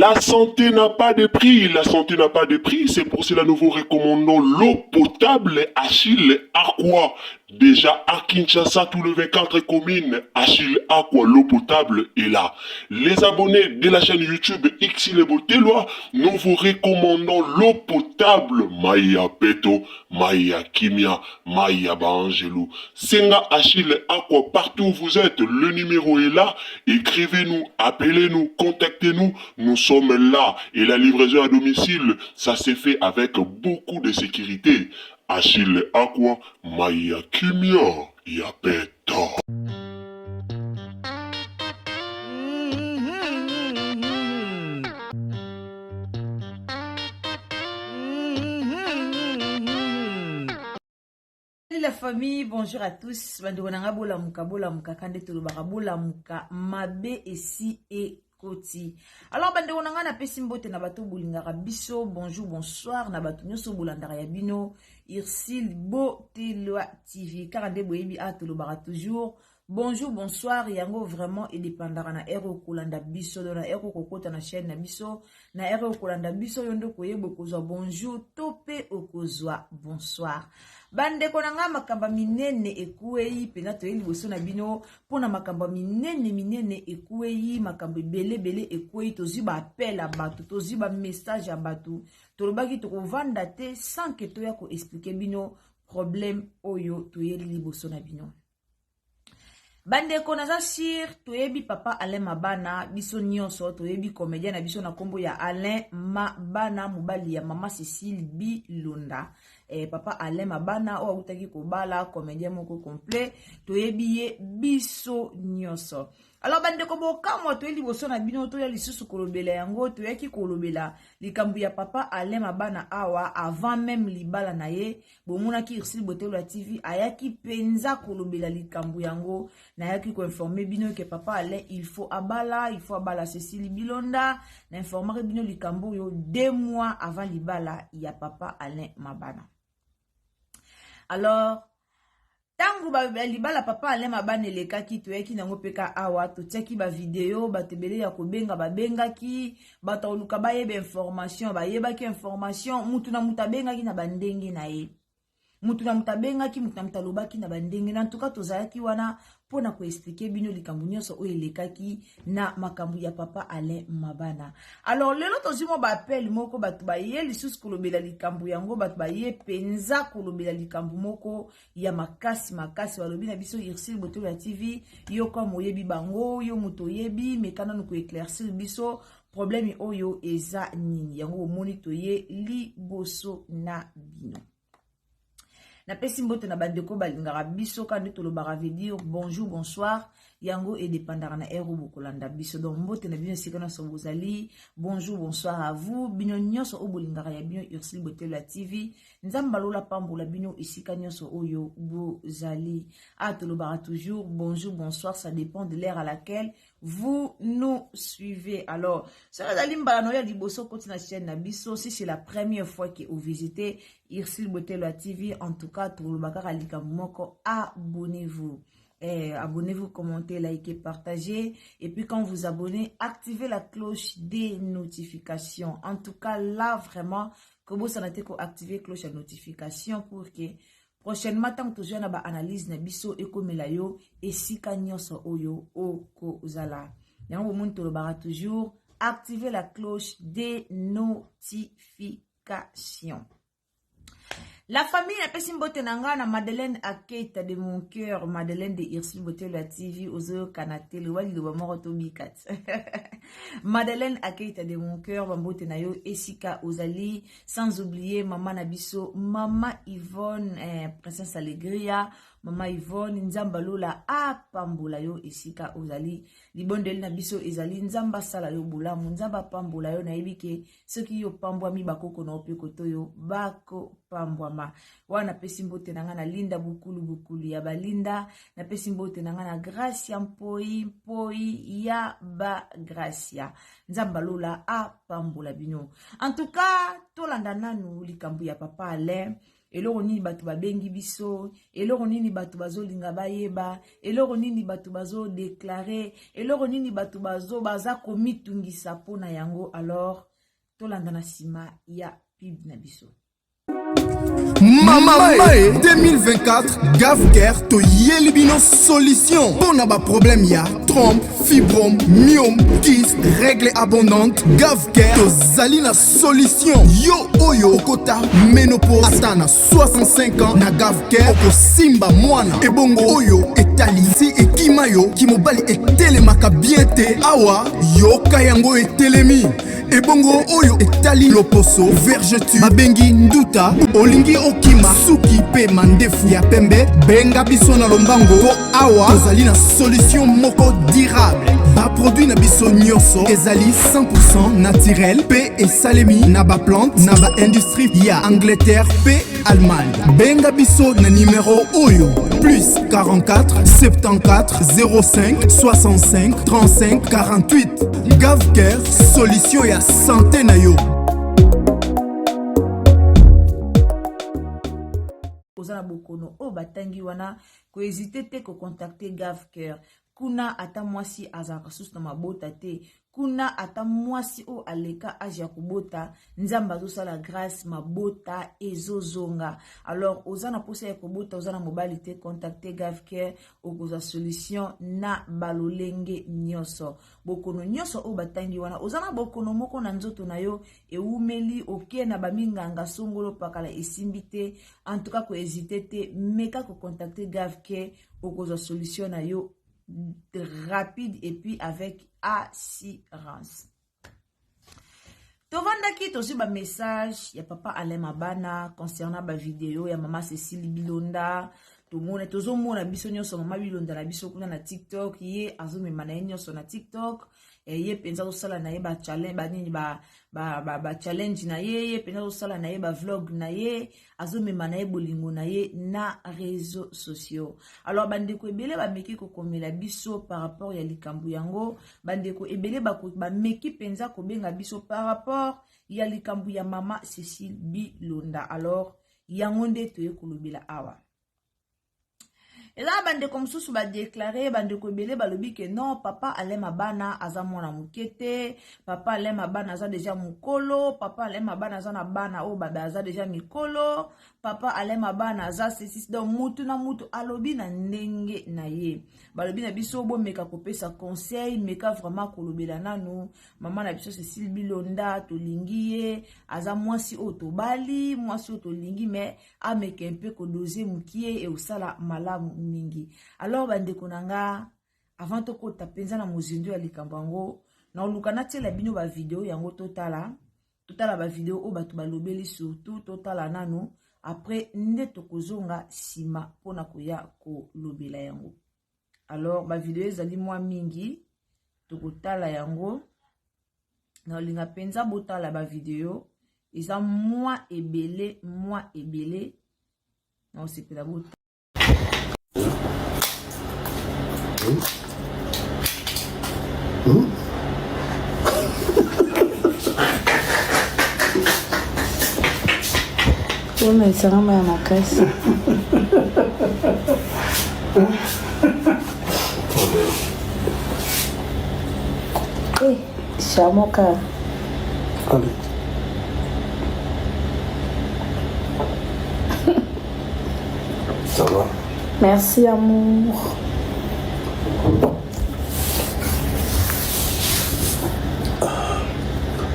La santé n'a pas de prix, la santé n'a pas de prix, c'est pour cela nous vous recommandons l'eau potable Achille Aqua. Déjà à Kinshasa, tous les 24 communes, Achille Aqua, l'eau potable est là. Les abonnés de la chaîne YouTube Xile Botelwa, nous vous recommandons l'eau potable Maya Peto, Maya Kimia, Maya Baangelou. Senga Achille Aqua, partout où vous êtes, le numéro est là. Écrivez-nous, appelez-nous, contactez-nous. Nous sommes là. Et la livraison à domicile, ça s'est fait avec beaucoup de sécurité. Achille Aqua, Maya Kimia, Yapeta. La famille, bonjour à tous. Bandeko na nga bolamuka bolamuka kande tolobaka bolamuka mabe esi ekoti. Alors bandeko na nga napesi mbote na bato bolingaka biso, bonjour bonsoir na bato nyonso bolandaka ya bino Ursule Botelwa TV. Kaka nde boyebi a tolobaka toujours bonjour bonsoir yango vraiment edépendaka na heure okolanda biso do na heure okokota na chaîne na biso na heure okolanda biso yo nde okoyeba okozwa bonjour to mpe okozwa bonsoir. Bandeko na ngai, makambo minene ekwei mpenza, toye liboso na bino mpona makambo minene minene ekwei, makambo ebele ebele ekwei. Tozwi baappel ya bato, tozwi bamessage ya bato. Tolobaki tokovanda te sans que toya koexpliquer bino problème oyo toyeli liboso na bino. Bandeko, naza sûr toyebi papa Alain Mabana. Biso nyonso toyebi comédien na biso na nkombo ya Alain Mabana, mobali ya mama Cécile Bilonda. Papa Alain Mabana oyo awutaki kobala, comédien moko complet, toyebi ye biso nyonso. Alors bandeko, bokamwa, toye liboso na bino, toya lisusu kolobela yango. Toyaki kolobela likambo ya papa Alain Mabana awa avant même libala na ye. Bomonaki Ursule Botelo ya TV ayaki mpenza kolobela likambo yango. Nayaki koinformer bino ke papa Alain, il faut abala, il faut abala Cécile Bilonda. Nainformaki bino likambo oyo 2 mois avant libala ya papa Alain Mabana. Alors ntango libala papa Alain Mabana elekaki, toyaki nango mpe ka awa, totiaki bavideo. Bato ebele ya kobenga babengaki, bato koluka bayeba information bayebaki information. Mutu na mutu abengaki na bandenge na ye, mutu na mutu abengaki, mutu na mutu alobaki na bandenge na ntuka. Tozalaki wana mpona koexpliquer bino likambo nyonso oyo elekaki na makambo ya papa Alain Mabana. Alors lelo tozwi mwa baappel moko, bato baye lisusu kolobela likambo yango. Bato baye mpenza kolobela likambo moko ya makasi makasi. Balobi na biso: "Ursule Botolo ya TV, yo kama oyebi bango, yo moto oyebi, meka nanu koéclaircir biso problème oyo eza nini." Yango bomoni toye liboso na bino. Napesi mbote na bandeko balingaka biso. Ka nde tolobaka, veut dire bonjour bonsoir yango edépendaka na heure bokolanda biso. Donc mbote na bino esika nyonso bozali, bonjour bonsoir à vous bino nyonso oyo bolingaka ya bino Ursule Botelo ya TV. Nzambe alola pambola bino esika nyonso oyo bozali. A tolobaka toujours bonjour bonsoir, ça dépend de l'heure à laquelle vous nous suivez. Alors soki ezali mbala na oyo ya liboso okoti na chaîne na biso, si c'est la première fois ke ovisite Ursule Botelo ya TV, en tout cas toloba kaka likambo moko: abonnez-vous. Abonnez-vous, commentez, likez, partagez. Et puis quand vous abonnez, activez la cloche des notifications. En tout cas, là, vraiment, que vous activer cloche de notification pour que prochainement ntango tozwa na baanalyse na biso ekomela yo esika nyonso oyo okozala. Yango bomoni tolobaka toujours: activer la cloche des notifications. La famille, napesi mbote na ngai na Madeleine Aketa de mon cœur, Madeleine de Ursule Botelo ya TV. Ozoyokana te, loba liloba moko tobika te. Madeleine Aketa de mon cœur, bambote na yo esika ozali. Sans oublier mama na biso, mama Yvonne, Princesse Allegria. Mama Yvonne, Nzambe alola apambola yo esika ozali. Libondeli na biso ezali Nzambe asala yo bolamu, Nzambe apambola yo. Nayebi ke soki yo pambwami, bakoko na yo mpe koto oyo bakopambwama wana. Napesi mbote na ngai na Linda Bukulu, Bukulu ya Balinda. Napesi mbote na ngai na Gracia Mpoi, Mpoi ya Bagracia. Nzambe alola apambola bino. En tout cas, tolanda nanu likambo ya papa Alain. Eloko nini bato babengi biso? Eloko nini bato bazolinga bayeba? Eloko nini bato bazodeklare? Eloko nini bato bazo baza komitungisa mpo na yango? Alors tolanda na nsima ya pub na biso. Mama Mae 2024 Gavcare toyeli bino solution mpo na baproblème ya trompe, fibrome, myome, kyste, règle abondante. Gavcare tozali na solution. Yo oyo okota ménopause ata na 65 ans, na Gavcare okosimba mwana. Ebongo oyo etali si ekima yo kimobali etelemaka bien te, awa yoka yango etelemi. Ebongo oyo etali loposo vergeture babengi nduta, olingi okima suki mpe mandefu ya pembe, benga biso na lombango mpo awa tozali na solution moko durable. Baproduit na biso nyonso ezali 100% naturel mpe esalemi na baplante na baindustrie ya Angleterre mpe Allemagne. Benga biso na numero oyo plus 44 74 05 65 35 48. Gavcare, solution ya santé na yo. Oza na bokono oyo batangi wana, kohésite te kocontacte Gavcare. Kuna ata mwasi azalaka susu na mabota te, kuna ata mwasi oyo aleka age ya kobota, Nzambe azosala grâce, mabota ezozonga. Alors oza na posa ya kobota, oza na mobali te, contacte Gavcare, okozwa solution na balolenge nyonso. Bokono nyonso oyo batangi wana, oza na bokono moko na nzoto na yo ewumeli, oke na baminganga songolo pakala esimbi te, en tout cas kohésite te, meka kocontacte Gavcare, okozwa solution na yo rapide et puis avec assurance. Tovandaki tozwi ba message ya papa Alain Mabana concernant ba video ya mama Cécile Bilonda. Tomona, tozomona biso nyonso mama Bilonda na biso kuna na TikTok, ye azomema na ye nyonso na TikTok. Ye mpenza azosala na ye ba challenge, ba nini, ba, ba, ba, ba challenge na ye, ye mpenza azosala na ye ba vlog na ye, azomema na ye bolingo na ye na réseaux sociaux. Alors bandeko ebele bameki kokomela biso par rapport ya likambo yango, bandeko ebele bameki mpenza kobenga biso par rapport ya likambo ya mama Cécile Bilonda. Alors yango nde toye kolobela awa. Eza na bandeko mosusu badeklare, bandeko ebele balobi ke non, papa Alain Mabana aza mwana moke te, papa Alain Mabana aza deja mokolo, papa Alain Mabana aza na bana oyo babe aza deja mikolo, papa Alain Mabana aza ceci. Donc mutu na mutu alobi na ndenge na ye. Balobi na biso bomeka kopesa conseil, meka vraiment kolobela nanu mama na biso Cécile Bilonda, tolingi ye, aza mwasi oyo tobali, mwasi oyo tolingi, mais ameka mpe kodose mokie eosala malamu mingi. Alors bandeko na nga, avant tokota mpenza na mozindo ya likambo yango, naoluka natiela bino bavideo yango, totala bavideo oyo bato balobeli, surtout totala nanu, après nde tokozonga nsima mpona koya kolobela yango. Alors bavideo ezali mwa mingi, tokotala yango. Naolinga mpenza botala bavideo, eza mwa ebele, mwa ebele, naosepela botala. Mpona esangama ya makasi. Eh, shamoka. Allez. Ça va? Merci amour.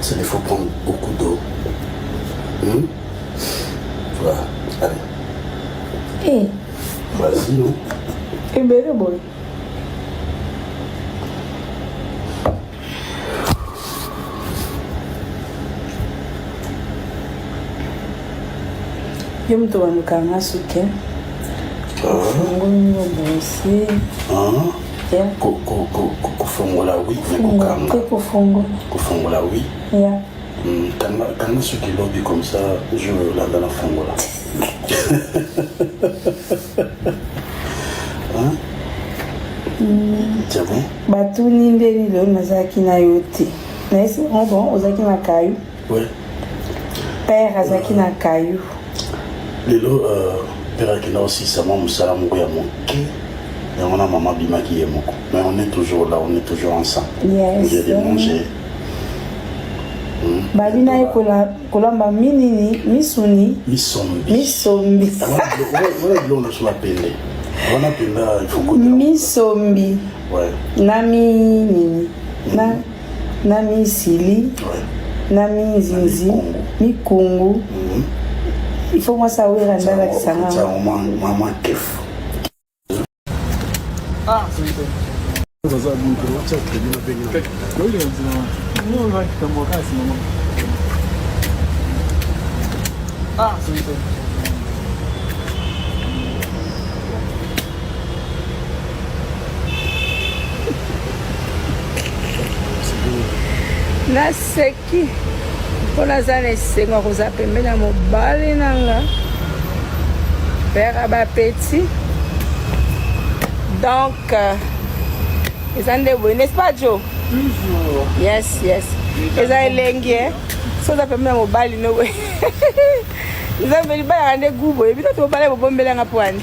Ça, il faut prendre beaucoup d'eau. Voilà. Allez. Eh, Vas-y, non? Ebele boy. Yo moto balukanga suki ofungoli obrosse. Ah. Kofongola oui, mais kokanga. Te kofongola. Kofongola oui. Ya. Kanga soki lobi comme ça, je landa na fongola. Hein? C'est bon? Batuni ndeni lelo nazalaki na yo te. Nayesi bango bon, ozalaki na kayu. Ouais. Père azalaki na kayu. Lelo euh, père akenda kosisa mwa mosala moko ya moke yango na mama abimaki ye moko mais on est toujours là on est toujours ensemble yes. on vient de manger hmm? babi na ye kolamba minini misuni misombi misombi wana biloko na biso bapende wana mpenza il faut misombi ouais. na minini na na misili ouais. na minzinzi mikungu mm -hmm. il faut mwasi awera nde alakisa nga mama kefu ah, Ah, naseki mpo naza na esengo ya kozala pembeni ya mobali na nga père ya bapeti donc euh, eza nde boye n'est-ce pas jo yes yes eza elengi e so oza pembeni ya mobali no boye nzambe libalaka nde gu boye bino tobala bobombelanga mpo wani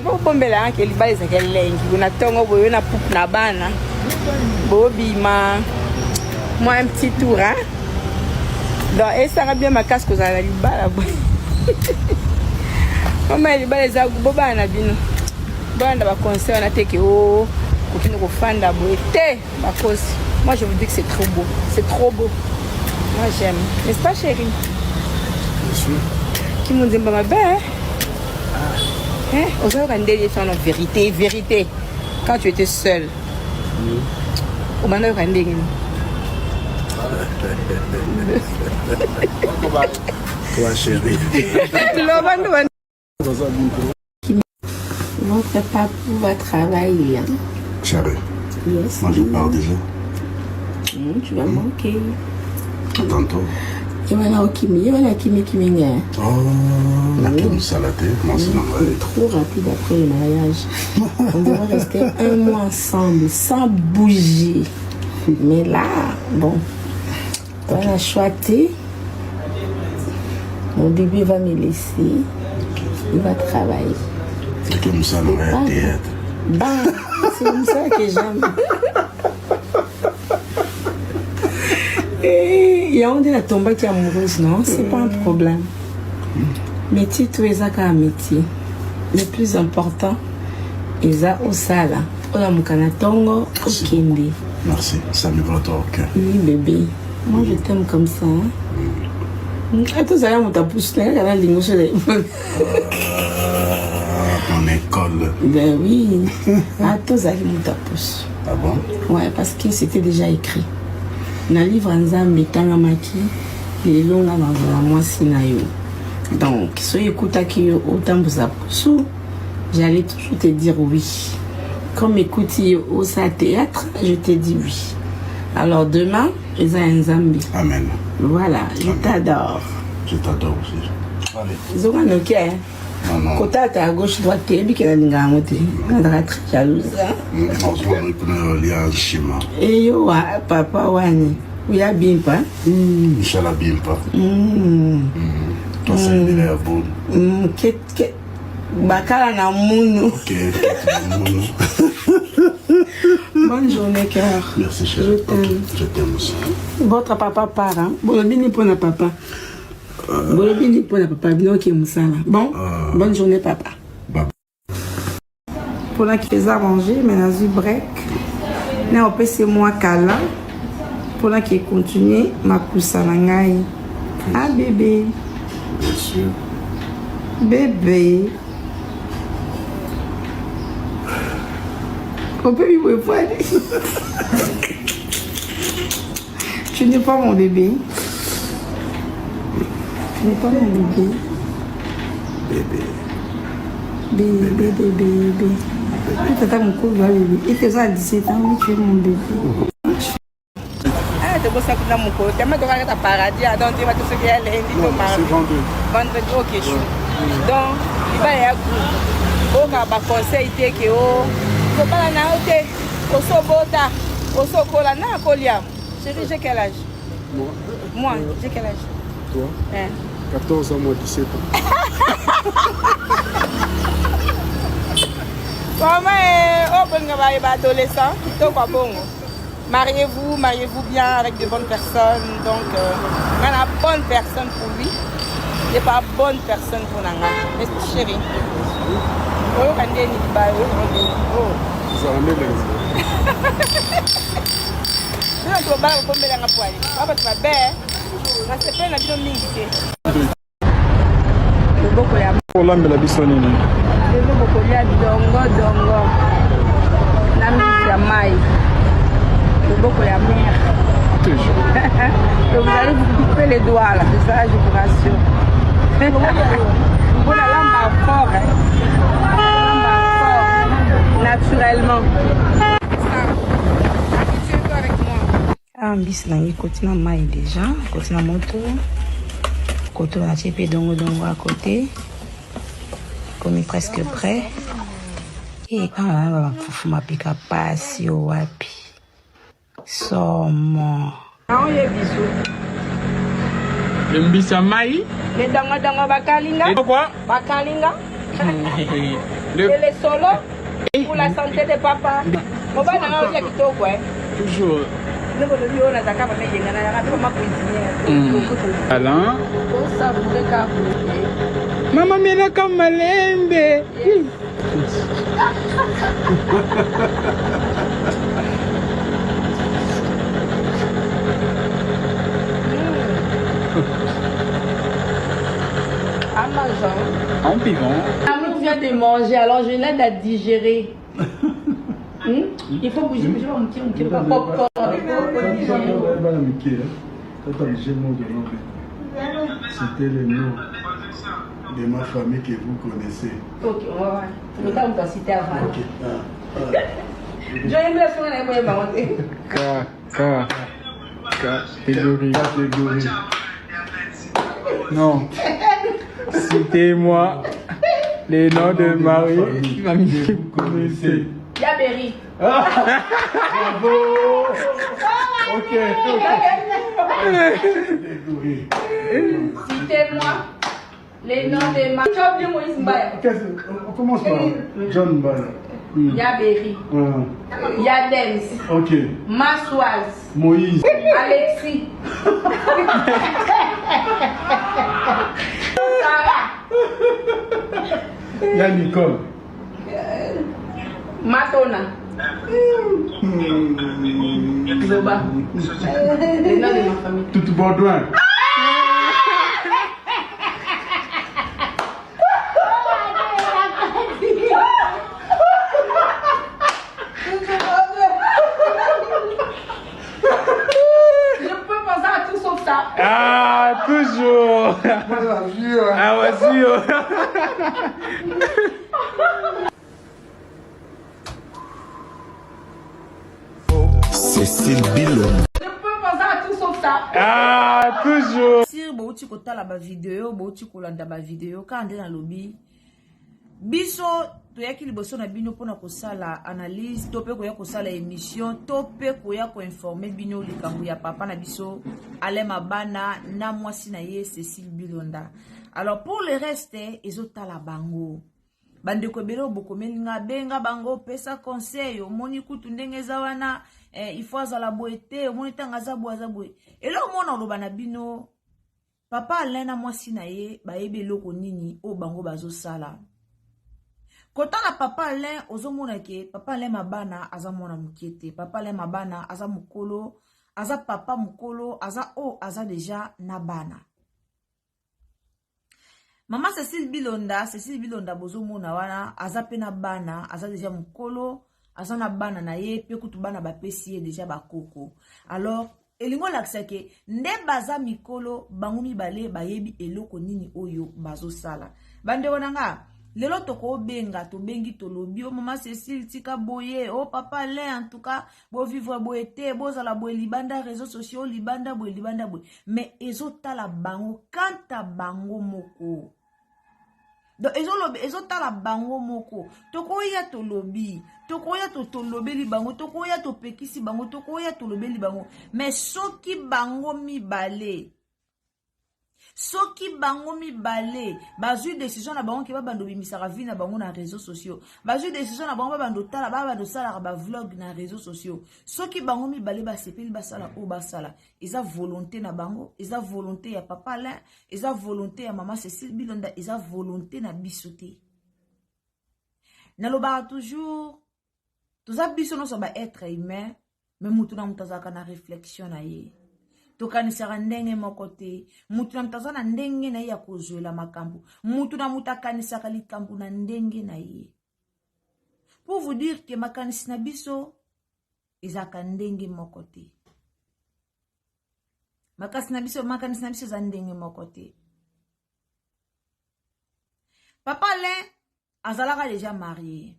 mpo bobombela yanga ke libala ezalaka elengi boye na ntongo boye na pupe na bana bobima mwa un petit tour hein? donc esanga bien makasi kozala na libala boye mama ya libala eza bobala na bino bolanda baconseil wana te ke o oh, kokende kofanda boye te bakosi moi je vous dis que c'est trop beau c'est trop beau moi j'aime n'est-ce pas chérie kimonzemba mabe hein? Hein? Ozoyoka ndenge wana vérité vérité quand tu étais seul obanda yoka ndenge nini Toi chérie. Loba nde Votre papou va travailler. Hein? Chérie. Yes. Moi je pars déjà. Mmh, tu vas manquer. À tantôt. ye wana okimi ye wana akimi kimi ngai oh, nake mosala te mwasi na ngai trop rapide après le mariage on devrait rester un mois ensemble sans bouger mais là bon wana choix te mon bébé va me laisser il va travailler nake mosala na ngai ya théâtre bah c'est comme ça que j'aime Eh, yango nde natombaki amoureuse non c'est pas un problème métier to eza kaka métier le plus important eza osala olamuka na ntongo okende merci ça me va toi ok oui bébé moi je t'aime comme ça hein? Mm. ata ozala moto apusu na kaka nalingo so Mon école. Ben oui. Ata ozalaki moto apusu. Ah bon? Ouais, parce que c'était déjà écrit. Na livre ya Nzambe etangamaki lelo nga nazala mwasi na yo. Donc, soki ekutaki yo otambusa pusu, j'allais toujours te dire oui. Comme ekuti yo osala théâtre, je te dis oui. Alors demain, eza ya Nzambe. Amen. Voilà, je t'adore. Je t'adore aussi. Allez. Zonga noki eh. Non, non. Kotata à gauche droite te yebi ke nalinga yango te. Nazalaka très jalouse. Nazwa kuna lia nshima. Eyo wa papa wani. Uya bimpa. Mishala bimpa. Twasaidela ya boni. Ke ke bakala na munu. Ok, kati na munu. Bonne journée cœur. Merci chérie. Je t'aime. Ok, je t'aime aussi. Votre papa part hein. Bolobi ni pona papa. Bolobi ni pona papa bino ke musala. Bon, bonne journée papa. Bye. Pona qui eza manger mais nazwi break. Na opesi mwa kala pona ke continuer makusa na ngai. Ah bébé. Bien sûr. Bébé. Opemi boye poani. Tu n'es pas mon bébé. Tu n'es pas mon bébé. Bébé. Bébé, bébé, bébé. Tata mokolo ba bébé. Et tu as 17 ans, oui, tu es mon bébé. Ah, tobosa kuna mokolo te ma tokaka ta paradis ah, donc toyeba te soki ya lundi to mardi vendredi ok chou donc libala ya groupe okaka baconseil te ke o kobala na yo te osobota osokola na akolia chéri j'ai quel âge moi j'ai quel âge Toi hein? 14 ans, moi 17 ans. Vraiment, eh, oh, bolinga ba ba adolescent, kitoko ya bongo. Mariez-vous, mariez-vous bien avec de bonnes personnes. Donc, euh, nga na bonne personne pour lui. Il n'est pas bonne personne pour nanga. Mais chérie. Oyoka ndeni libala, oyoka ndeni. Oh, ezala nde elengi. Bino bato babala bobombelanga poale. Ba bato mabe. Nasepeli na bino mingi te. Loboko ya olambela biso nini? Lelo bokolia dongo dongo na mbisi ya mai. Loboko ya mère. Toujours. Donc vous allez vous couper les doigts là, c'est ça, je vous rassure. Bon, la lamba fort, hein. Lamba fort, naturellement. Habituez-toi avec moi. Awa mbisi na ngai ekoti na mai deja, ekoti na moto. Koto natie mpe dongodongo à côté. Ekomi presque prêt. E awa na ba fufu mapeka pasi oyo wapi. Somo. Naoye bisous. Le mbisi ya mai. Le dongo dongo bakalinga. Le quoi? Bakalinga. Le... Et les solos pour la santé de papa. Mobali na nga olia kitoko eh. Toujours. Ndenge olobi oyo nazalaka mama eyenga nazalaka mpe mama cuisinière. Alain. Osavoure kaka boye. Mama melaka malembe. En mangeant. En vivant. L'amour vient de manger, alors je l'aide à digérer. Hmm? Il faut bouger, bouger, bouger, bouger, popcorn. C'était le nom de ma famille que vous connaissez. Ok, on va voir. On va citer avant. Ok. Ah, ah. K, K, catégorie. Catégorie. Non. Citez-moi les noms de mari famille que vous connaissez. Yaberi. Bravo. Ok. Catégorie. Citez-moi les noms de ma. Tu as oublié Moïse Mbaya. Qu'est-ce On commence par John Mbaya. Yaberi. Ah, Yadems. ok. Massoise. Moïse. Alexis. Sarah. Il y a Nicole. Matona. Zoba. Les noms de ma famille. Tout Baudouin. Je peux penser à tout sauf ça. Ah, toujours. Ah, ouais, sûr. Cécile Bilon. Je peux penser à tout sauf ça. Ah, toujours. Sir bouti kotala ba video, bouti kolanda ba video, kaka nde nalobi biso toyaki liboso na bino mpona kosala analyse to mpe koya kosala émission to mpe koya koinforme bino likambo ya papa na biso Alain Mabana na mwasi na ye Cécile Bilonda. Alors pour le reste ezotala bango. Bandeko ebele oyo bokomeli nga, benga bango, pesa conseil, omoni kutu ndenge eza wana, eh, il faut azala boye te, omoni ntango aza boye aza boye. Eloko mona oloba na bino, papa Alain na mwasi na ye bayebi eloko nini oyo bango bazosala. Kotala papa Alain, ozomona ke papa Alain Mabana aza mwana moke te. Papa Alain Mabana aza mokolo, aza papa mokolo, aza oyo aza deja na bana. Mama Cécile Bilonda, Cécile Bilonda bozomona wana aza pe na bana, aza deja mokolo, aza na bana na ye pe kutu bana bapesi ye deja bakoko. Alors elingo olakisa ke nde baza mikolo bango mibale bayebi eloko nini oyo bazosala. Bandeko na nga, lelo tokobenga, tobengi tolobi o mama Cécile tika boye, o papa Alain en tout cas bo vivre boye te, bozala boye libanda réseaux sociaux, libanda boye libanda boye, mais ezotala bango kanta bango moko. Donc ezolobi ezotala bango moko. Tokoya tolobi, tokoya tolobeli bango, tokoya topekisi bango, tokoya tolobeli bango, mais soki bango mibale. Soki bango mibale bazwi decision na bango ke babanda obimisaka vie na bango na réseaux sociaux, bazwi decision na bango babanda otala, babanda osalaka bavlog na réseaux sociaux, soki bango mibale basepeli basala oyo basala, eza volonté na bango, eza volonté ya papa Alain, eza volonté ya mama Cécile Bilonda, eza volonté na biso te. Nalobaka toujours, toza biso nyonso ba être humain, me mutu na mutu azalaka na réflexion na ye. Tokanisaka ndenge moko te. Mutu na mutu aza na ndenge na ye ya kozwela makambo. Mutu na mutu akanisaka likambo na ndenge na ye. Pour vous dire que makanisi na biso ezalaka ndenge moko te. Makasi na biso, makanisi na biso eza ndenge moko te. Papa Alain azalaka déjà marié.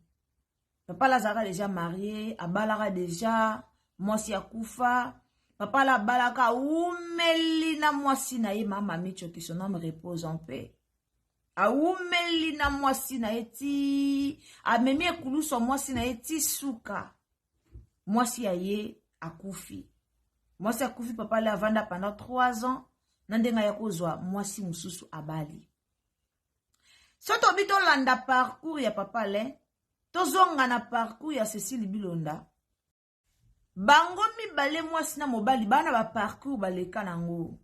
Papa Alain azalaka déjà marié, abalaka déjà, mwasi akufa. Papa Alain abalaka, awumeli na mwasi na ye, mama Micho, que son âme repose en paix. Awumeli na mwasi na ye ti amemi ekulusu ya mwasi na ye ti suka. Mwasi ya ye akufi. Mwasi akufi, papa Alain avanda pendant 3 ans na ndenge aya kozwa mwasi mosusu abali. So tobi tolanda parcours ya papa Alain, tozonga na parcours ya Cécile Bilonda. Bango mibale, mwasi na mobali, bana ba parcours baleka nango.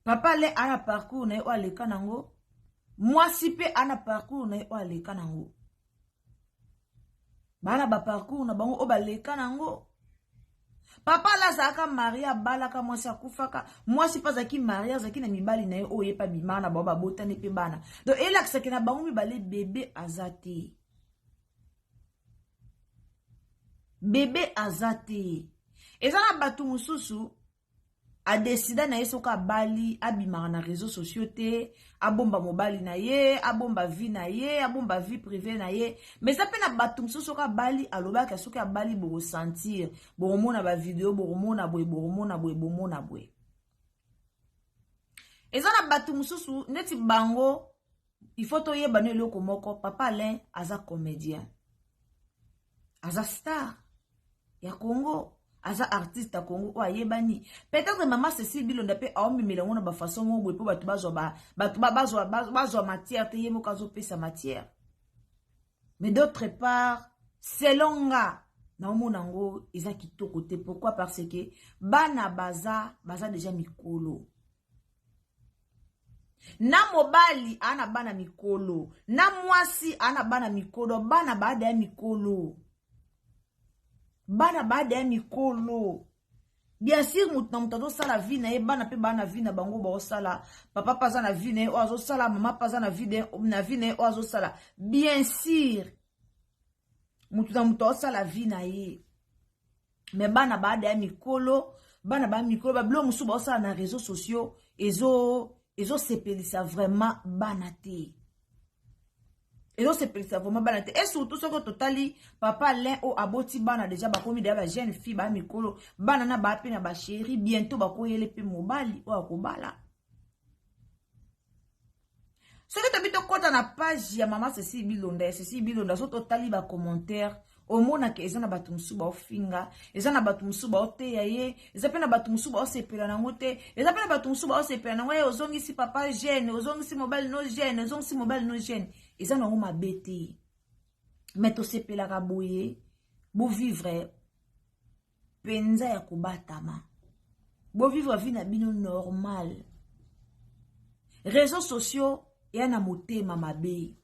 Papa Alain ana parcours na ye oyo aleka nango, mwasi mpe ana parcours na ye oyo aleka nango. Bana ba parcours na bango oyo baleka nango. Papa Alain azalaka marié, abalaka, mwasi akufaka. Mwasi mpe azalaki marié, azalaki na mibali na ye oyo ye mpe abimaka na bango, babotani mpe bana. Donc elakisaki na bango mibale bebe aza te. Bebe aza te. Eza na bato mosusu adesida na ye soki abali abimaka na réseaux sociaux te, abomba mobali na ye, abomba vie na ye, abomba vie privée na ye. Mais eza mpe na bato mosusu soki abali alobaka soki abali bokosentir, bokomona bavideo, bokomona boye, bokomona boye, bomona boye. Eza na bato mosusu neti bango. Il faut toyeba no eloko moko, papa Alain aza comédien, aza star ya Congo, aza artiste ya Congo oyo ayebani. Peut-être mama Cécile Bilonda mpe aomemela yango na bafaçon moko boye mpo bato bazwa bato bazwa matière te, ye moko azopesa matière. Mais d'autre part, selon nga, naomona yango eza kitoko te. Pourquoi? Parce que bana baza déjà mikolo. Na mobali ana bana mikolo, na mwasi ana bana mikolo, bana baada ya mikolo, bana baada ya mikolo. Bien sûr, moto na moto azosala vie na ye, bana mpe baa na vie na bango baosala. Papa mpe aza na vie na ye oyo azosala, mama mpe aza na vie na ye oyo azosala. Bien sûr, moto na moto azosala vie na ye, mais bana baada ya mikolo, bana baa mikolo. Babilo mosusu baosala na réseaux sociaux ezosepelisa vraiment bana te, ezosepelisa vraiment bana te. Et surtout soki totali papa Alain oyo aboti bana déjà, bakomi deya bajeune fille, baa mikolo, bana na baa mpe na bachéri, bientôt bakoyele mpe mobali oyo akobala. Soki tobi tokɔta na page ya mama Cécile Bilonda, ya Cécile Bilonda, so totali bacommentaire, omonaka eza na bato mosusu baofinga, eza na bato mosusu baoteya ye, eza mpe na bato mosusu baosepela nango te, eza mpe na bato mosusu baosepela nango. Ye ozongisi papa jeune, ozongisi mobali no jeune, ozongisi mobali no jeune. Eza nango mabe te, mais tosepelaka boye bovivre mpenza ya kobatama, bovivre vie na bino normal. Réseaux sociaux eya na motema mabe.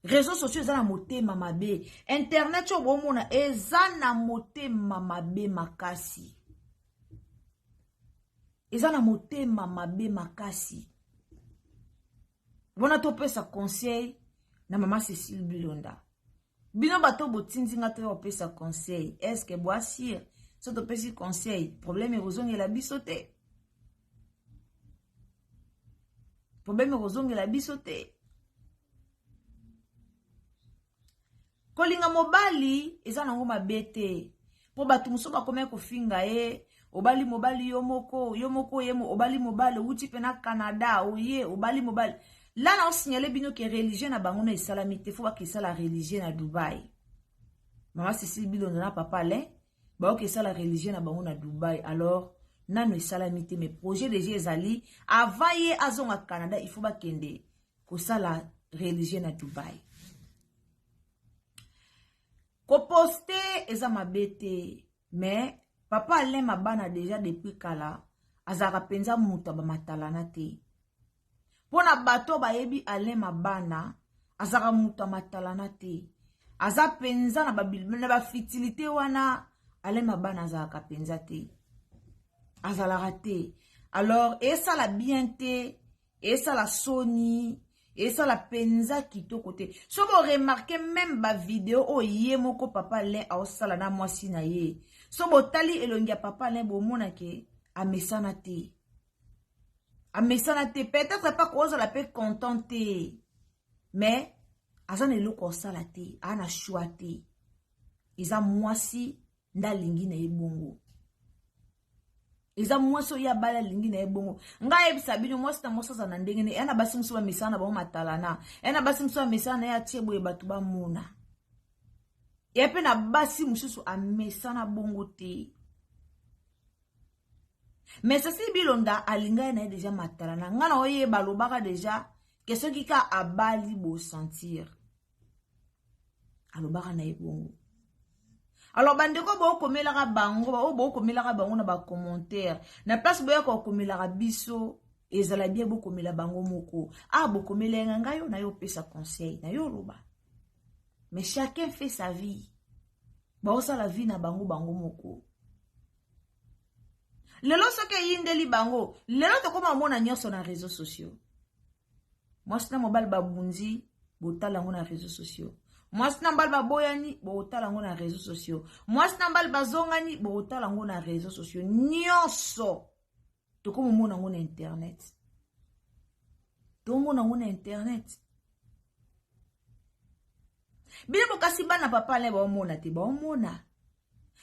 Réseaux sociaux eza na motema mabe. Internet oyo bomona eza na motema mabe makasi, eza na motema mabe makasi. Wana topesa conseil na mama Cécile Bilonda. Bino bato botindi nga toya kopesa conseil, est-ce boasire so topesi conseil, problème ekozongela biso te? Problème ekozongela biso te. Kolinga mobali eza nango mabe te, mpo bato mosusu bakomaki kofinga ye: obali mobali yo moko, yo moko ye obali mobali, owuti mpe na Canada, oye obali mobali. La na osignale bino ke religion na bango na esalami te, fo bakesala religion na Dubai. Mama Cécile Bilonda na papa Alain baoki esala religion na bango na Dubai. Alors Nano esalami te, mais projet deja ezali. Avant ye azonga Canada, il faut bakende kosala religieux na Dubai. Koposte eza mabe te, mais papa Alain Mabana deja depuis kala azalaka mpenza moto ya bamatalana te. Mpo na bato bayebi Alain Mabana, azalaka moto ya matalana te. Aza mpenza na bafitilite wana, Alain Mabana azalaka mpenza te. Azalaka te. Alors, esala bien te, esala soni, esala mpenza kitoko te. So bo remarquer même ba video oyo ye moko papa Alain aosala na mwasi na ye. So botali elongi ya papa Alain, bomona ke amesana te. Amesana te, peut-être pas kozala pe content te, mais aza na eloko osala te, aza na choix te. Eza mwasi nde alingi na ye bongo. Eza mwasi oyo abali alingi na ye bongo. Ngai ayebisa bino, mwasi na mwasi aza na ndenge ne. Eya na basi mosusu bamesana na bango matalana. Eya na basi mosusu bamesana na ye atie boye bato bamona. Eya pe na basi mosusu amesana bongo te. Mais Cécile Bilonda alinga ye na ye deja matalana. Ngai na oyeba alobaka deja ke soki ka abali bo sentir. Alobaka na ye bongo. Alors bandeko bokomelaka bango, oyo bokomelaka bango na ba commentaire, na place boya kokomelaka biso, ezala bien bokomela bango moko. Ah, bokomela nga ngai yo na yo pesa conseil, na yo loba. Mais chacun fait sa vie. Baosala vie na bango bango moko. Lelo soki eyindeli bango, lelo tokoma mona nyonso na réseaux sociaux. Mwasi na mobali babunzi, botala yango na réseaux sociaux. Mwasi na mobali baboyani, botala yango na réseaux sociaux. Mwasi na mobali bazongani, botala yango na réseaux sociaux. Nyonso tokoma mona yango na internet. Tomona yango na internet. Bino bokasi bana papa Alain baomona te, baomona.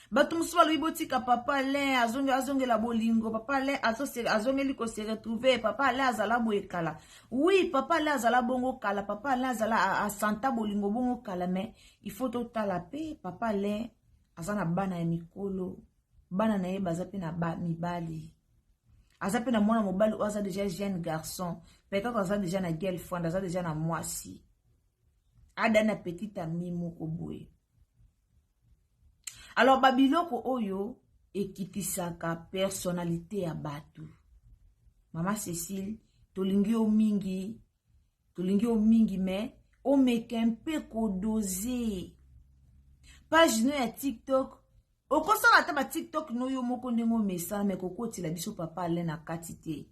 Bato mosusu balobi botika papa Alain azongela bolingo, papa Alain azongeli ko se retrouver, papa Alain azala boye kala. Oui, papa Alain azala bongo kala, papa Alain azala asanta bolingo bongo kala, mais il faut totala pe papa Alain aza na bana ya mikolo, bana na ye baza pe na ba mibali. Aza pe na mwana mobali oyo aza déjà jeune garçon, peut-être aza déjà na girlfriend, aza déjà na mwasi. Ada na petite amie moko boye. Alors babiloko oyo ekitisaka personnalité ya bato. Mama Cécile, tolingi yo mingi, tolingi yo mingi, mais omeka mpe kodoser. Page no ya TikTok, okosala ata ba TikTok no yo moko ndenge omesana, mais kokotela biso papa Alain na kati te.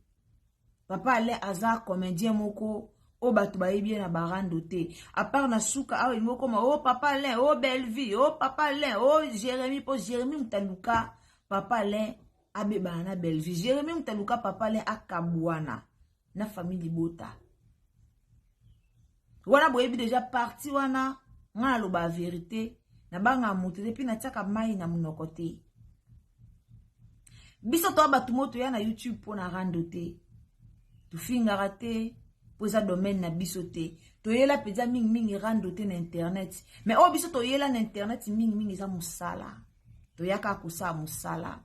Papa Alain aza comédien moko oyo bato bayebi ye na barando te. À part na suka awa elingi okoma, oh papa Alain, oh Bellevue, oh papa Alain, oh Jérémie, po Jérémie moto aluka papa Alain abebana na Bellevue. Jérémie moto aluka papa Alain akabwana na famille libota. Wana boyebi déjà parti wana, nga naloba vérité, nabanga moto te, puis natiaka mai na monoko te. Biso toa bato moto ya na YouTube mpo na rando te. Tofingaka te, mpo eza domaine na biso te. Toyela mpenza mingimingi rando te na internet. Mais oyo biso toyela na internet mingimingi eza mosala. Toyaka kosala mosala.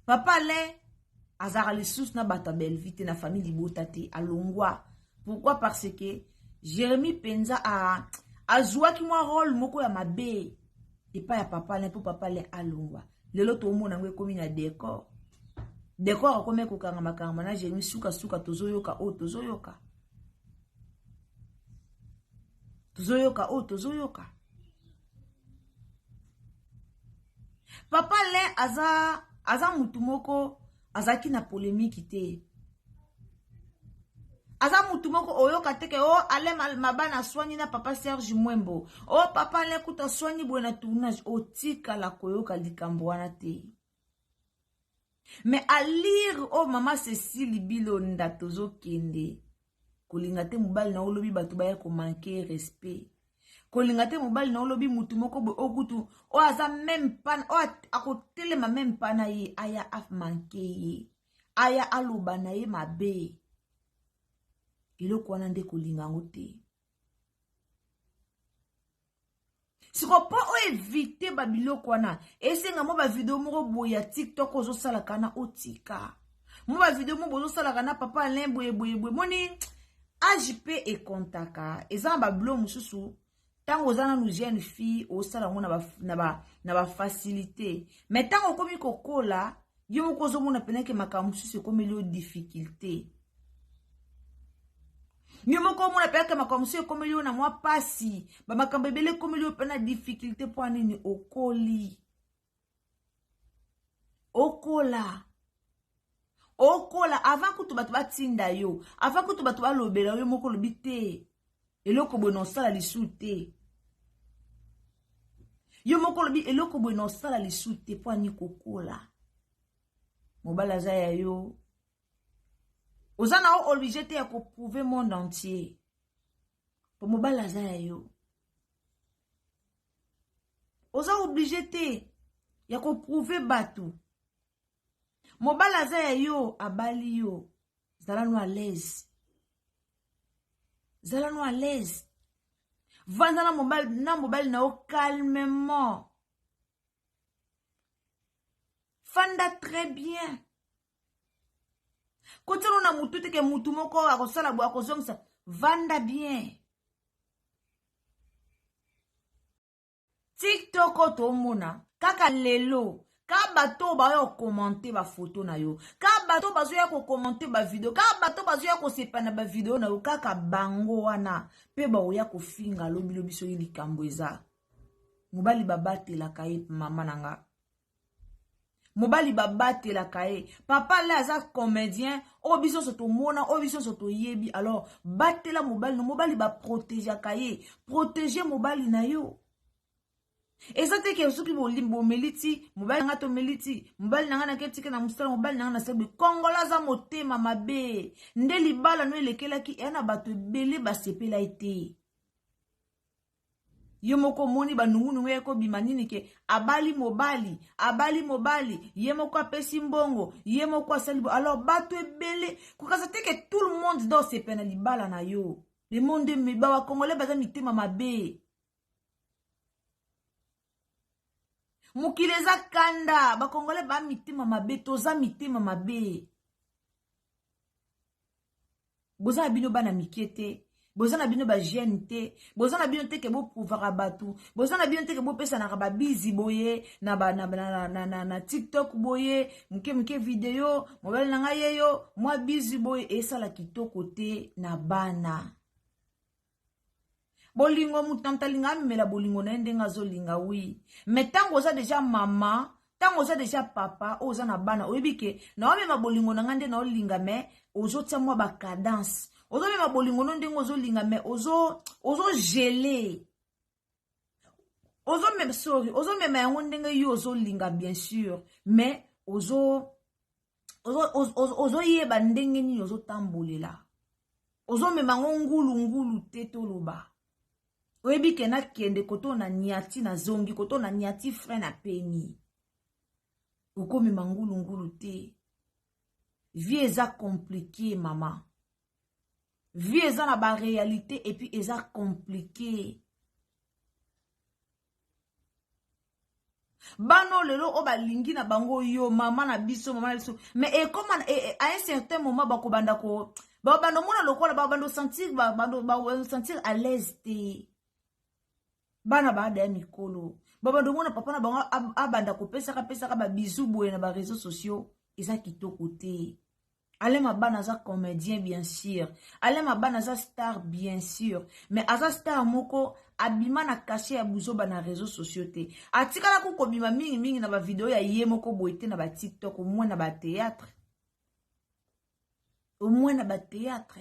Papa Alain azalaka lisusu na bato ya Bellevue te, na famille libota te, alongwa. Pourquoi? Parce que Jérémie mpenza azwaki mwa rôle moko ya mabe epai ya papa Alain, mpo papa Alain alongwa. Lelo tomona yango ekomi na décor. Décor akomi kokanga makambo na Jérémie, suka suka tozoyoka oyo tozoyoka. Tozoyoka oyo tozoyoka. Papa Alain aza mutu moko azalaki na polémique te. Aza mutu moko oyoka te ke oh Alain Mabana aswani na papa Serge Mwembo. Oh papa Alain kuta aswani boye na tournage, otikala koyoka likambo wana te. Mais à lire oh mama Cécile Bilonda tozokende kolinga te mobali na olobi bato baya ko manquer respect. Kolinga te mobali na olobi mutu moko boye okutu o aza même pas o akotelema même pas na ye aya a manquer ye. Aya aloba na ye mabe. Eloko wana nde kolinga yango te. Siko mpo oevite babiloko wana, esenga mwa bavideo moko boye ya TikTok ozosalaka na otika mwa bavideo moko bozosalaka na papa Alain boye boye boye. Moni age mpe ekontaka, eza na babilo mosusu. Ntango oza nanu jeune fille, osala yango na bafacilité, mais ntango okomi kokola, yo moko ozomona mpenake makambo mosusu ekomeli yo difficulté. Yo moko omona mpenake makambo mosusu ekomeli yo na mwa pasi, bamakambo ebele ekomeli yo mpe na difficulté. Mpo nini? Okoli, okola, okola. Avant kutu bato batinda yo, avant kutu bato balobela yo, moko olobi te, eloko boye na osala lisu te. Yo moko olobi eloko boye na osala lisu te. Mpo ani? Kokola. Mobali aza ya yo, oza na yo obligé te ya koprouver monde entier, po mobali aza ya yo. Oza obligé te ya koprouver bato. Mobali aza ya yo, abali yo, zala no à l'aise, zala no à l'aise. Vanda na mobali, na mobali na yo calmement, fanda très bien. Kotiano na mutu te ke mutu moko akosala boye, akozongisa. Vanda bien. TikTok oyo tomona kaka lelo, ka bato baoya kocommenter bafoto na yo, ka bato bazoya kocommenter bavideo, ka bato bazoya kosepa na bavideo na yo, kaka bango wana mpe baoya kofinga lobilobi soki likambo eza. Mobali babatelaka ye, mama na nga. Mobali babatelaka ye. Papa le aza comédien oyo biso nyonso tomona, oyo biso nyonso toyebi. Alors batela mobali na mobali baprotégeaka ye. Protège mobali na yo. Eza te ke soki bomeli ti mobali na nga, tomeli ti mobali na nga, nake tika na mosala, mobali na nga nasabi. Kongola aza motema mabe nde libala no elekelaki eya na bato ebele basepela ye te. Yo moko omoni banungunungu ya kobima nini ke abali mobali, abali mobali, ye moko apesi mbongo, ye moko asali. Alors bato ebele kokasa te ke tout le monde do osepela na libala na yo. Le monde, bacongolais baza mitema mabe. Mokili eza kanda, bacongolais ba mitema mabe, toza mitema mabe. Boza na bino bana mike te, boza na bino bajeune te, boza na bino te ke boprouvaka bato, boza na bino te ke bopesanaka babizi boye na, ba, na, na, na, na, na TikTok boye moke moke video, mobali na ngai yeyo, mwa bizi boye esala kitoko te na bana. Bolingo, moto na moto alinga amemela bolingo na ye ndenge azolinga. Oui, mais ntango oza déjà mama, ntango oza déjà papa oyo oza na bana, oyebi ke naomema bolingo na ngai nde naolinga, mais ozotia mwa bacadence. Ozomema bolingo no ndenge ozolinga, mais ozogele, ozomema, sorry, ozomema yango ndenge yo ozolinga, bien sûr, mais ozo ozoyeba ndenge nini ozotambolela. Ozomema yango ngulungulu te. Toloba, oyebi ke nakende koto na niati, nazongi koto na niati, frein na pemi. Okomema ngulungulu te. Vie eza compliqué, mama. Vie eza na baréalité et puis eza compliqué. Bana oyo lelo oyo balingi na bango yo mama na biso, mama na biso, mais ekoma à un certain moment bakobanda ko babanda omona lokola babanda osentir, basentir à l'aise te. Bana baada ya mikolo, babanda omona papa na bango abanda kopesaka pesaka babizu boye na baréseaux sociaux, eza kitoko te. Alain Mabana aza comédien, bien sûr. Alain Mabana aza star, bien sûr, mais aza star moko abima na cachet ya buzoba na réseaux sociaux te. Atikala kobima mingimingi na bavideo ya ye moko boye te na baTikTok, au moins na bathéâtre, au moins na bathéâtre.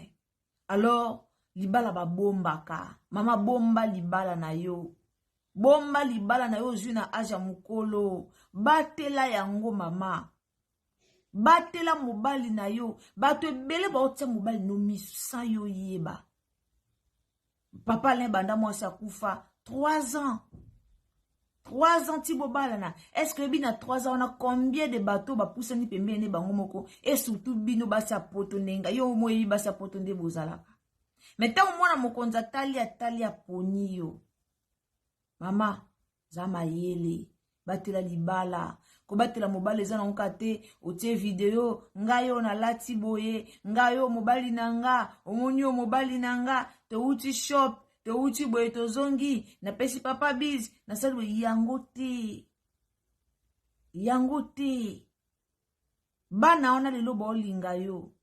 Alors libala babombaka. Mama, bomba libala na yo, bomba libala na yo. Ozwi na age ya mokolo, batela yango, mama. Batela mobali na yo. Bato ebele baotia mobali no miso sans yo yeba. Papa Alain, banda mwasi akufa 3 ans, 3 ans ti bobalana, est ce que oyebi na 3 ans wana combien de bato bapusani pembeni ne bango moko? Et surtout bino basi ya poto, ndenga yo moyebi basi ya poto nde bozalaka. Mais ntango mwana mokonzi atali, atali, aponi yo. Mama, za mayele, batela libala. Kobatela mobali eza nango kaka te otie video ngai oyo nalati boye, ngai oyo mobali na nga, omoni oyo mobali na nga, towuti shop, towuti boye tozongi, napesi papa bise, nasali boye. Yango te, yango te. Bana wana lelo baolinga yo,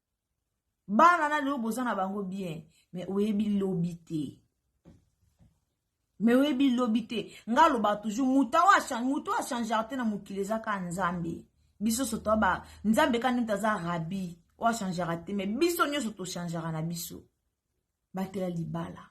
bana na lelo boza na bango bien, mais oyebi lobi te. Mais oyebi lobi te. Nga aloba toujours, moto achangeaka te na mokili eza kaka Nzambe. Biso so to ba Nzambe ka nde aza rabi, oyo achangeaka te, mais biso nyonso tochangeaka na biso. Batela libala.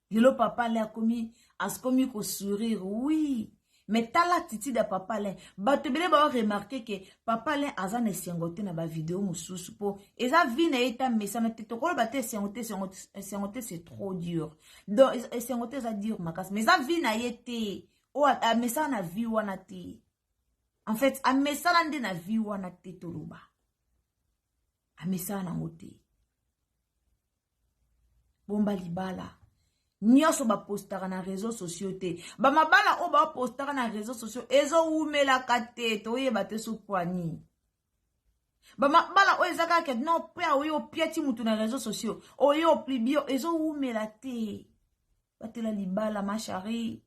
Lelo papa Alain akomi akomi ko sourire, oui. Mais tala attitude ya papa Alain. Bato ebele ba remarquer que papa Alain aza na esengo te na ba vidéo mosusu po eza vie na ye ta mesana te. Tokoloba te esengo te, esengo te, esengo te, c'est trop dur. Donc esengo te eza dur makasi, mais eza vie na ye te. Oyo amesana na vie wana te. En fait, amesana nde na vie wana te toloba. Amesana nango te. Bomba libala. Nyonso bapostaka na réseaux sociaux te. Bamabala oyo bapostaka na réseaux sociaux ezowumelaka te, toyeba te sokwani. Bamabala oyo eza kaka non pe oyo opiati mutu na réseaux sociaux, oyo oplibio ezowumela te. Batela libala ma chérie.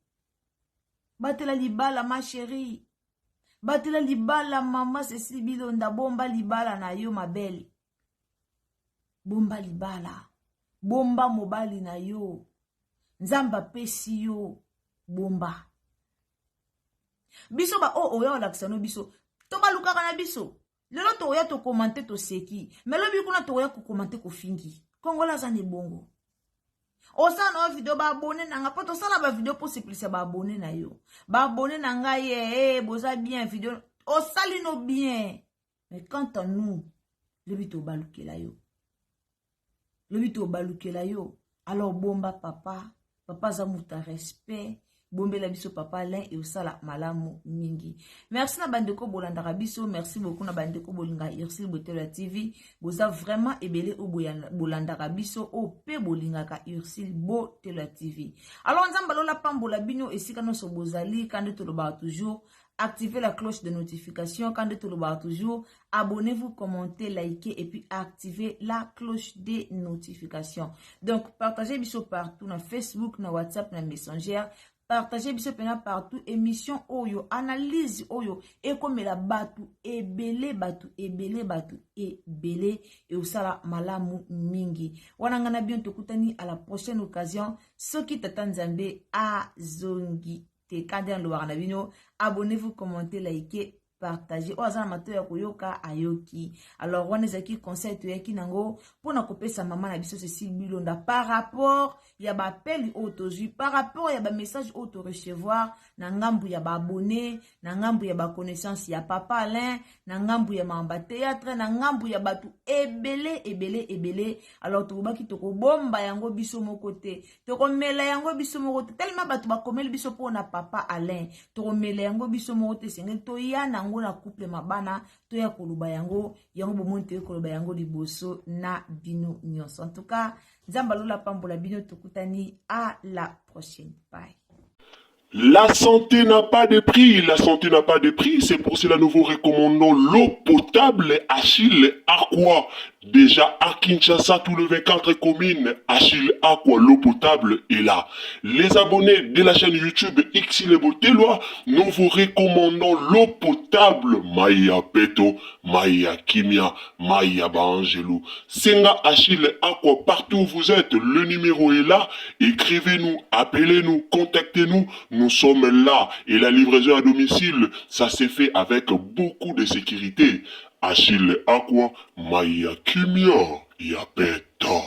Batela libala ma chérie. Batela libala mama Cécile Bilonda, bomba libala na yo ma belle. Bomba libala. Bomba mobali na yo. Nzambe apesi yo bomba. Biso ba oyo oya olakisa no biso, to balukaka na biso. Lelo toya to commenter to seki. Mais lobi kuna toya ko commenter ko fingi. Kongola aza ne bongo. Osala na video ba abonné na nga, po tosala ba video po sepelisa ba abonné na yo. Ba abonné na nga ye, eh, boza bien video. Osali no bien. Mais quant à nous, lobi to balukela yo. Lobi to balukela yo. Alors bomba papa, papa za muta respect. Bombela biso papa Alain et osala malamu mingi. Merci na bandeko bolandaka biso, merci beaucoup na bandeko bolinga Ursule Botelwa TV. Boza vraiment ebele o bolandaka biso o pe bolingaka Ursule Botelwa TV. Alors Nzambe lola pambola bino esika nyonso bozali, kande tolobaka toujours activez la cloche de notification, kande tolobaka toujours abonnez-vous, commentez, likez et puis activez la cloche de notification. Donc partagez biso partout na Facebook, na WhatsApp, na Messenger. Partagez biso pena partout émission oyo, analyse oyo ekomela batu ebele, batu ebele, batu ebele et osala malamu mingi. Wana ngana bien tokutani à la prochaine occasion. Soki tata Nzambe azongi te kande lobaka na bino, abonnez-vous, commentez, likez, partager. Oyo aza na matoyi ya koyoka ayoki. Alors wana ezalaki conseil toyaki nango mpona kopesa mama na biso Cécile Bilonda par rapport ya ba appel oyo tozwi, par rapport ya ba message oyo to recevoir na ngambu ya ba abonné, na ngambu ya ba connaissance ya papa Alain, na ngambu ya mamba théâtre, na ngambu ya batu ebele ebele ebele. Alors tokobaki tokobomba yango biso moko te, tokomela yango biso moko te, tellement batu bakomeli biso mpona papa Alain, tokomela yango biso moko te. Esengeli toya nango na couple mabana, toya koloba yango, yango bomoni toye koloba yango liboso na bino nyonso. En tout cas, Nzambe alola pambola bino, tokutani à la prochaine. Bye. La santé n'a pas de prix, la santé n'a pas de prix, c'est pour cela nous vous recommandons l'eau potable Achille Aqua. Déjà à Kinshasa, tous les 24 communes, Achille Aqua, l'eau potable est là. Les abonnés de la chaîne YouTube Ursule Botelwa, nous vous recommandons l'eau potable Maya Peto, Maya Kimia, Maya Baangelou. Senga Achille Aqua, partout où vous êtes, le numéro est là. Écrivez-nous, appelez-nous, contactez-nous, nous sommes là. Et la livraison à domicile, ça s'est fait avec beaucoup de sécurité. Achille Aqua, Maya Kimia, Yapeto.